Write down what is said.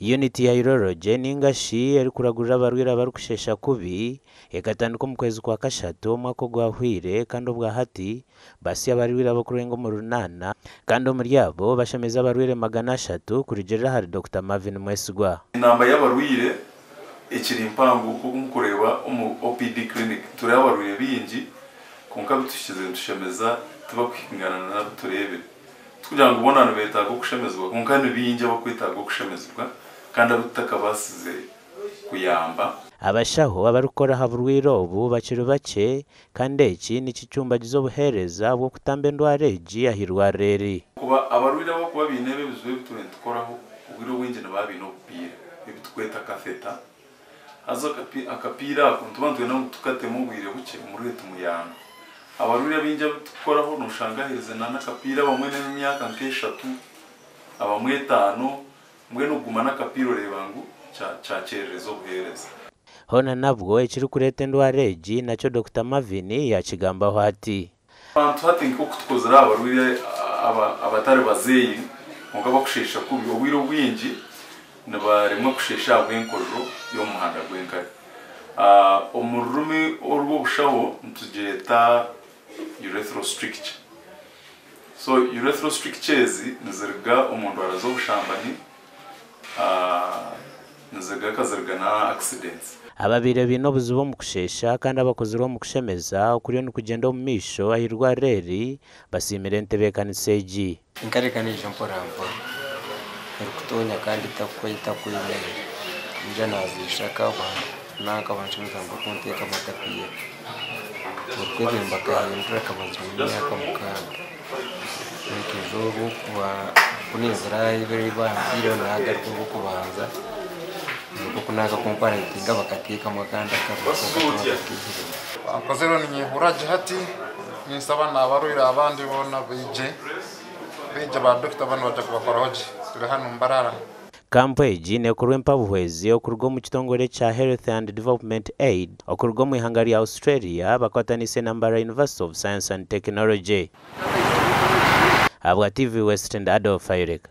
Unit ya Urology ninga shi erikuragurira abarwaire abarikushesha kubi ekatandika omu kwezi kwa kashatu omwaka ogwahweire kandi obwahati basya abarwaire abarikurenga omuri runaana kandi omuri abo bashemeza abarwaire 300 kurugirira ahari Dokita Marvin Mwesigwa. Enamba y'abarwaire ekiri mpango nk'oku murikureeba omu OPD clinic nitureeba abarwaire baingi kwonka abu tuhikize nitushemeza tibakuhingana n'abu tureebire. Tikugira ngu boona nibeetaaga okushemezibwa kwonka ni baingi abakwetaaga okushemezibwa kandi abu tutakabaasize kuyamba. Abashaho abarikukora aha burwaire obu bakiri bakye kandi eki nikicumbagiza obuheereza bw'okutamba endwara egi aha irwariro eri. Kuba abarwaire abarikuba baine ebi ebizibu ebi turiyo nitukoraho obwire obwingi nibaba baine obupiira ebi turikweta catheter. Haza akapiira ako nituba nitwenda ngu tukatemu obwire bukye omurwaire tumuyambe. Abarwaire abaingi abu turikukoraho noshanga aherize n'akapiira abamwe n'emyaka nk'eshatu, abamwe etaano, mbwenu okuguma n'akapiira oreeba ngu kyakyerereza obuheereza. Hoona nabwo ekirikureeta endwara egi nakyo Dokita Marvin yakigambaho ati. Abantu hati nk'oku tukozire aha barwaire abatari bazeeyi kwonka abakusheesha kubi, obwire obwingi nibaremwa kusheesha ahabw'enkojo y'omu muhanda gw'enkari. Omu rurimi orw'obushaho nitugyeta urethral stricture. So urethral stricture ezi niziruga omu ndwara z'obushambani, niziruga kaziruga na accidents. Ababaire baine obuzibu omu kusheesha kandi abakozirwe omu kushemeza okuriyo nikugyenda omu maisho aha irwariro eri basiimire entebeekanisa egi. Enkareka neija mpora mpora erikutonya kandi etakwemerera. Ningira naziisha akaba nanka banshemeza ngu bakunteekamu akapiira. Orikwebemba akahindura akamaziremu emyaka mukaaga. Nkaija orwokuba kunizire aha ebi bampaireho nagaruka orwokubanza nikwo kunanka kumparayitinga bakateekamu akandi akabiri kwonka tibakakaihireho. Bankozire ninyehurra gye hati, ninsaba n'abarwaire abandi boona baije, baije ba dokita banu baija kubakoraho gye. Turi hanu Mbarara. Kampu egi nekorwa empabuhwezi okuruga omu kitongore ekya Health and Development Aid okuruga omu ihanga rya Australia bakwataniise na Mbarara University of Science and Technology. Ahabwa TV West ndi Adolf Ayoleka.